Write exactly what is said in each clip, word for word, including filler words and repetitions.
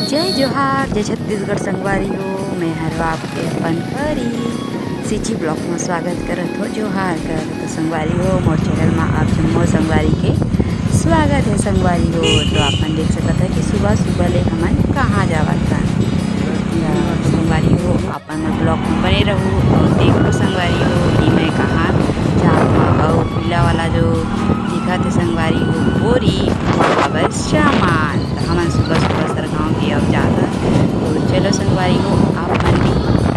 जय जोहार, जय छत्तीसगढ़ संगवारी हो, मैं हर आपके अपन परी सिची ब्लॉग में स्वागत करत हो। जोहार कर तो संगवारी हो, मोर चैनल में आप जम्मो संगवारी के स्वागत है संगवारी हो। तो आप मन देख सकत है कि सुबह सुबह ले हमन कहाँ जावत हन। या संगवारी हो, आप मन ब्लॉग में बने रहू और देखो संगवारी हो कि मैं कहाँ जात हूँ। और पीला वाला जो दिखत है संगवारी हो बोरी, वो हवय सामान। तो हमन सुबह सुबह सरगांव के अब जात हन। तो चलो संगवारी हो, आप मन भी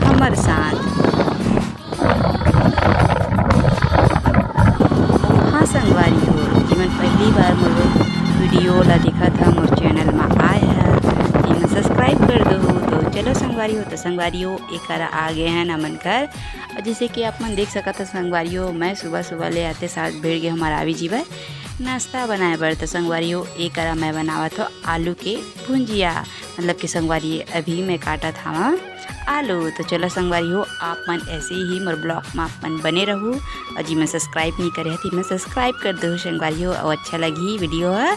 हमर साथ। हाँ संगवारी हो, जेमन पहली बार मोर वीडियो ला देखत ह, मोर चैनल मा आए ह, तेमन सब्सक्राइब कर दो। तो चलो संगवारी हो, तो संगवारी हो, एकरा आगे हन हमन घर। और जैसे कि आप मन देख सकत ह संगवारी हो, मैं सुबह सुबह ले आते साथ भिड़ गे हमार आवी जी बर नाश्ता बनाए बर। तो संगवारी हो, एकरा मैं बनावत हो आलू के भुंजिया, मतलब कि संगवारी अभी मैं काटत हवा आलू। तो चलो संगवारी हो, आप मन ऐसे ही मोर ब्लॉग में आप मन बने रहू। और जी मैं सब्सक्राइब नहीं करे हती, मैं सब्सक्राइब कर दो संगवारी हो। और अच्छा लगी वीडियो ह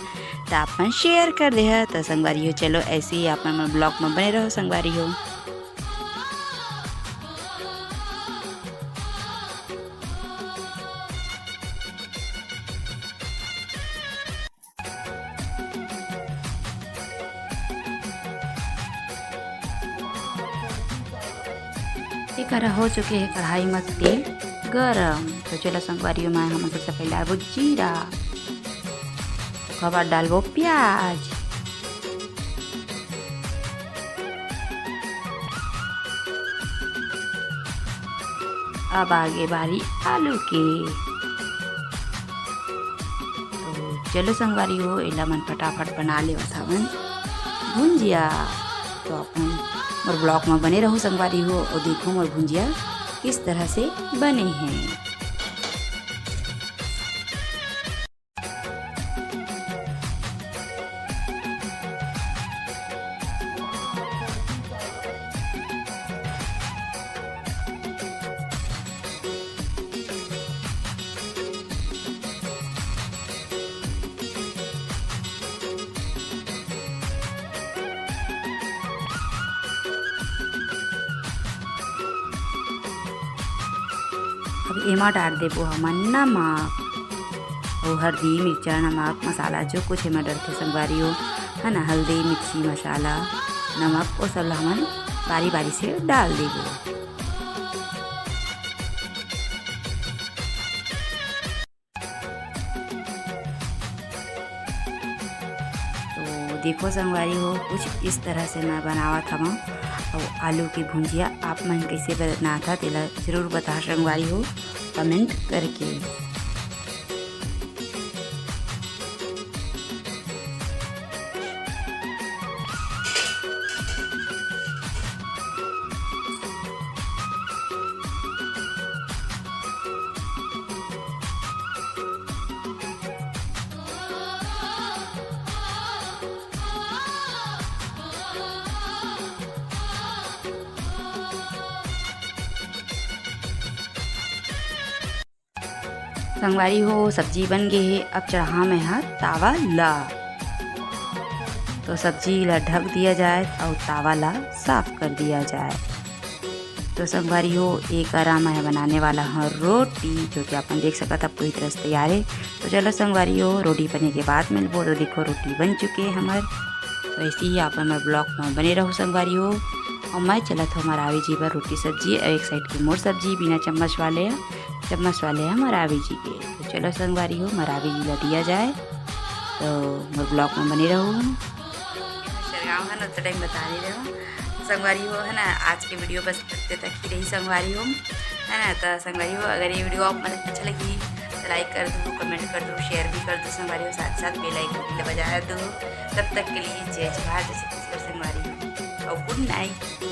तो आप मन शेयर कर दे ह। तो संगवारी हो, चलो ऐसे ही आप मन मोर ब्लॉग में बने रहो संगवारी हो। एकरा हो चुके हे कढ़ाई में तेल गरम। तो चलो संगवारी हो, मैं हमन सबसे पहले डालबो जीरा, ओकर बाद डालबो प्याज, अब आगे बारी आलू के। तो चलो संगवारी हो, एला मन फटाफट बना लेवत हवन भुंजिया। तो अपन मोर ब्लॉग में बने रहू संगवारी हो, और देखो मोर भुंजिया किस तरह से बने हैं। अब एमा डाल देबो हमन नमक, अउ हल्दी, मिर्चा, नमक, मसाला जो कुछ एमा डलथे संगवारी हो, है ना, हल्दी, मिर्ची, मसाला, नमक, वो सब ला हमन बारी बारी से डाल देबो। तो देखो संगवारी हो, कुछ इस तरह से मैं बनावत हवं। और आलू की भुंजिया आप मन कैसे बनात हा, तेला जरूर बता संगवारी हो कमेंट करके। संगवारी हो, सब्जी बन गे हे। अब चढ़ाहूँ मैं ह तावा ला। तो सब्जी ला ढक दिया जाए और तावा ला साफ कर दिया जाए। तो संगवारी हो, एक अरा मैं बनाने वाला हूँ रोटी, जो कि आप मन देख सकत ह पूरी तरह से तैयार है। तो चलो संगवारी हो, रोटी बने के बाद मिलबो। तो देखो, रोटी बन चुके हैं हमर। तो ऐसे ही आप हमर ब्लॉग में बने रहो संगवारी हो। और मैं चलत हूँ मरावी जी बर रोटी सब्जी, और एक साइड की मोर सब्जी बिना चम्मच वाले, चम्मच वाले हैं मरावी जी के। तो चलो संगवारी हो, मरावी जी ला दिया जाए, तो मोर ब्लॉग में बने रहो। सरगांव है ना, तो टाइम बता नहीं रहे हो संगवारी हो, है ना। आज के वीडियो बस इतने तक ही रही संगवारी हो, है ना। तो संगवारी हो, अगर ये वीडियो आप मन अच्छा लगी तो लाइक कर दो, कमेंट कर दो, शेयर भी कर दो संगवारी हो, साथ साथ बेल आइकन भी बजा दो। तब तक के लिए जय जोहार, जय छत्तीसगढ़ संगवारी हो, और गुड नाइट।